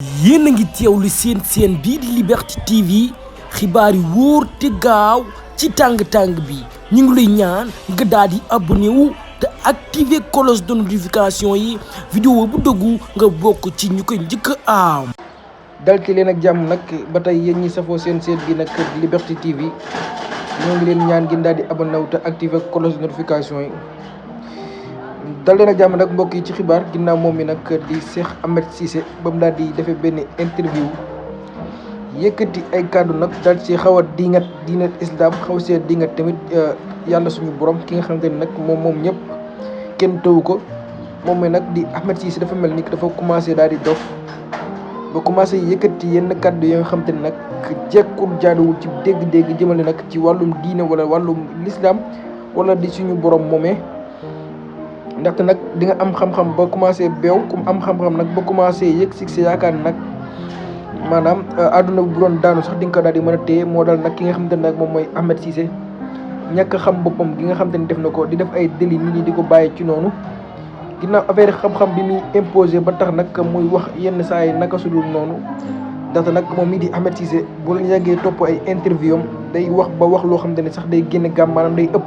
yéen a ngi teewlu seen bii di Liberté TV xibaar yi wóor te gaaw ci tàng-tàng bi ñu ngi lay ñaan nga daal di abonné wu te activer cloche de notification yi vidéo bu dëggu nga bokk ci ñu koy njëkk a am. dal ci leen ak jàmm nag ba tey yéen ñi safoo seen bi nag Liberté TV ñoo ngi leen ñaan ngeen daal di abonné wu te activer cloche de notification yi. dal leen ak jàmm nag mbokk yi ci xibaar ginnaaw moom mi nag di Cheikh Ahmed Cissé ba mu daal di defee benn interview yëkkati ay kàddu nag daal ci xaw a diingat islam xaw see diingat tamit yàlla suñu borom ki nga xamante ne nag moom ñëpp kenn tëwu ko moom mi nag di Ahmed Cissé dafa mel ni dafa commencé daal di dof ba commencé yëkkati yenn kàddu yi nga xamante ne nag jekkul jaaduwul ci dégg-dégg jëmale nag ci wàllum diine wala wàllum l'islam wala di suñu borom moomee. ndaxte nag di nga am xam-xam ba commencé beew ku am xam-xam nag ba commencé yëg si yaakaar nag maanaam àdduna bu doon daanu sax di nga ko daal di mën a téye moo dal nag ki nga xamante ne nag moom mooy Ahmed Cissé ñàkk xam boppam gi nga xamante ne def na ko di def ay délit nit ñi di ko bàyyi ci noonu ginnaaw affaire xam-xam bi muy imposé ba tax nag muy wax yenn saa yi naka su dul noonu ndaxte nag moom mii di Ahmed Cissé bu leen yàggee topp ay interview am day wax ba wax loo xamante ne sax day génn gàmm maanaam day ëpp.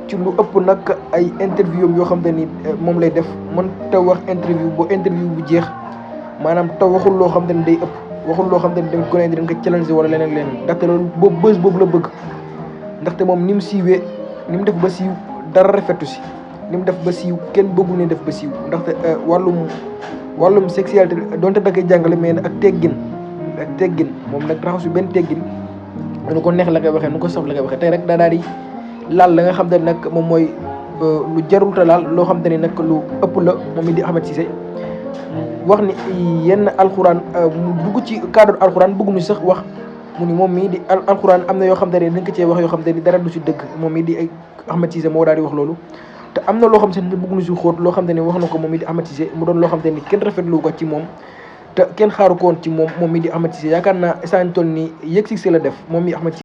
ci lu ëpp nag ay interview yoo xam te ni moom lay def mën te wax interview bu jeex maanaam te waxul loo xam te ni day ëpp waxul loo xam te ni tamit ku ne dinañ ko challenge wala leneen ndaxte loolu boobu la bëgg ndaxte moom ni mu siiwee ni mu def ba siiw dara rafetu si ni mu def ba siiw kenn bëggul ne def ba siiw ndaxte wàllum sexualité donte da koy jàngale mais ak teggin moom nag raxasu benn teggin nu ko neex la koy waxee nu ko saf la koy waxee tey rek daa daal di laal la nga xam te ne nag moom mooy lu jarul te laal loo xam te ne nag lu ëpp la moom it di Ahmed Cissé wax ni yenn alxuraan mu dugg ci cadre alxuraan bëgguñu sax wax mu ni moom mii di alxuraan am na yoo xam te ne dañ ko cee wax yoo xam te ni dara du si dëgg moom mii di ay Ahmed Cissé moo daal di wax loolu. te am na loo xam te ne bëgguñu si xóot loo xam te ne wax na ko moom mii di Ahmed Cissé mu doon loo xam te ni kenn rafetlu ko ci moom te kenn xaaru ko woon ci moom mii di Ahmed Cissé yaakaar naa instant toll nii yëg si la def moom mii Ahmed Cissé